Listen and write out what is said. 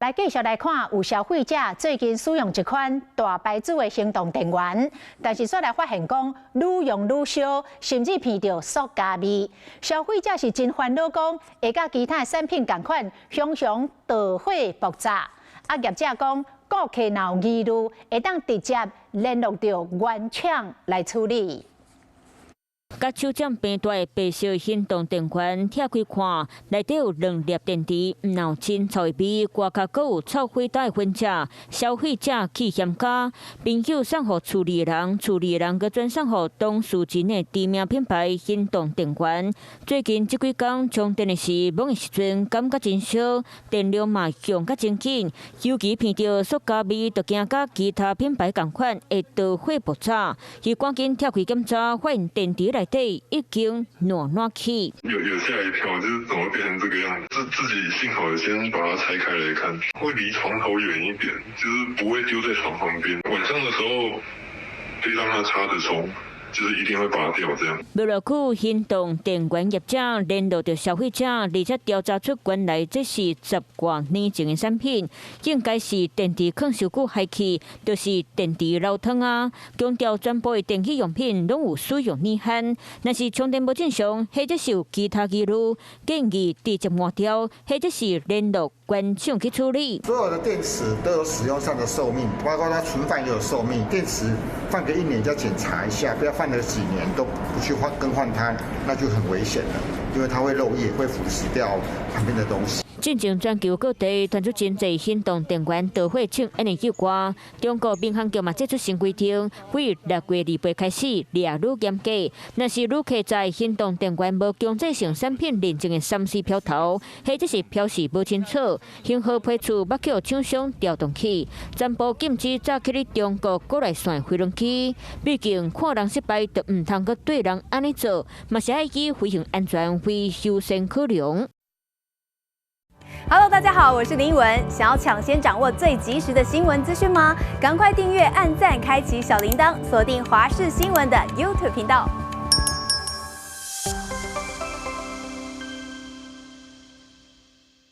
來繼續來看，有消費者最近使用一款大牌子的行動電源，但是煞來發現講愈用愈燒，甚至鼻著塑膠味。消費者是真煩惱，講會佮其他的產品仝款，常常導火爆炸。啊，業者講顧客若有疑慮，會當直接聯絡著原廠來處理。佮手掌般大的白色行動電源，拆開看，內底有兩粒電池，毋但有真臭的味，外殼閣有臭火焦的痕跡。消費者氣嫌甲，朋友送予厝裡的人，厝裡的人閣轉送予董事長的知名品牌行動電源。最近這幾工充電的時，猛的時陣感覺真燒，電量嘛用甲真緊，尤其鼻著塑膠味，就驚佮其他品牌仝款會導火爆炸。伊趕緊拆開檢查，發現電池內底已經爛爛去。有嚇一跳，就是怎麼變成這個樣子？自己幸好先把它拆開來看，會離床頭遠一點，就是不會丟在床旁邊。晚上的時候可以讓它插着充，就是一定會拔掉這樣。無偌久，行動電源業者聯絡著消費者，而且調查出原來這是十外年前的產品，應該是電池囥傷久害去，就是電池流湯啊。強調全部的電器用品攏有使用年限，若是充電無正常，或者是有其他疑慮，建議直接換掉，或者是聯絡原廠去處理。所有的電池都有使用上的壽命，包括它存放也有壽命。電池放個一年就要檢查一下，不要放了幾年都不去換更換它，那就很危險了，因為它會漏液，會腐蝕掉旁邊的東西。進前全球各地傳出真濟行動電源導火衝煙的意外，中國民航局嘛祭出新規定，對6月28開始掠愈嚴格。若是旅客載行動電源無強制性產品認證的3C標頭，或者是標示無清楚，型號批次欲予廠商調動去，全部禁止載去咧中國國內線飛輪機。畢竟看人失敗，就毋通閣對人按呢做，嘛是愛以飛行安全為優先考量。 Hello，大家好，我是林文。想要搶先掌握最及時的新聞資訊嗎？趕快訂閱、按讚、開啟小鈴鐺，鎖定華視新聞的 YouTube 頻道。